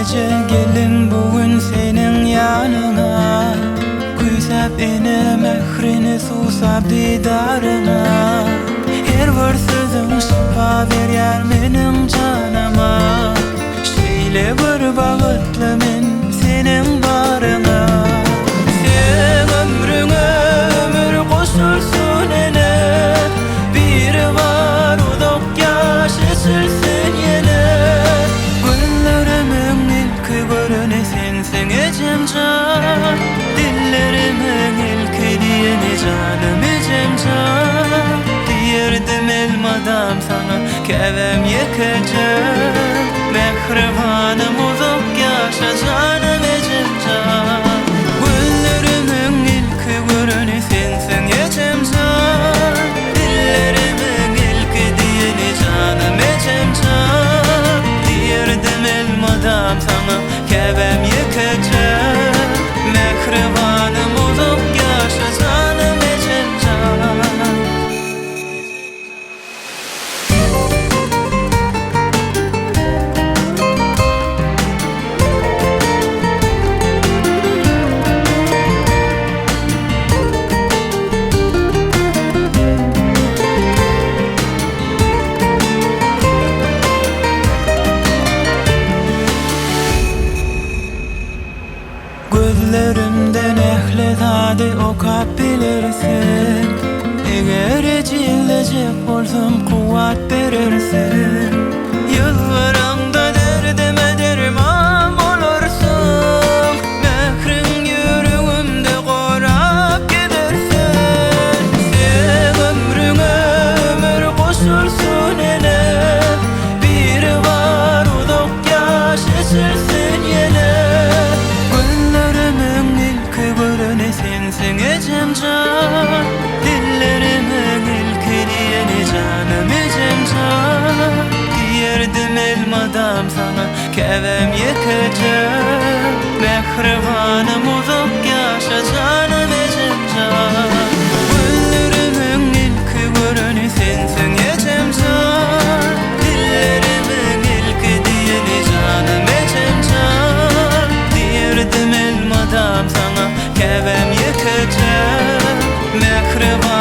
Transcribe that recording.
eje geldim bu gün seniň ýanyňa Küýsäp ene mährini susap didaryňa Her bir sözüň şypa berýär meniň janyma Şeýle bir bagtly men seniň baryňa Seň ömrüňe ömür goşulsyn ene Biri bar uzak ýaş eçilsin ýene Gözlerimiň ilki göreni sensiň ejem jan Dillerimiň ilki diýeni janym ejem jan Diýerdim elmydam saňa käbäm ýekeje Mähribanym uzak ýaşa janym ejem jan Gözlerimiň ilki göreni sensiň ejem jan Dillerimiň ilki diýeni janym ejem jan Diýerdim elmydam saňa käbäm ýekeje Mähribanym uzak ýaşa janym ejem jan. Gözlerimden ähli zady okap bilersiň Eger ejizlejek bolsam kuwwat berersiň Ýylgyraňda derdime derman bolarsyň Mähriň ýüregimde gorap gezersiň Seň ömrüňe ömür goşulsyn ene Biri bar uzak ýaş eçilsin ýene Gözlerimiň ilki göreni sensiň ejem jan Dillerimiň ilki diýeni janym ejem jan Diýerdim elmydam saňa käbäm ýekeje Mähribanym uzak ýaşa janym ejem jan Gözlerimiň ilki göreni sensiň ejem jan Dillerimiň ilki diýeni janym ejem jan Diýerdim elmydam saňa käbäm ýekeje Mähriban.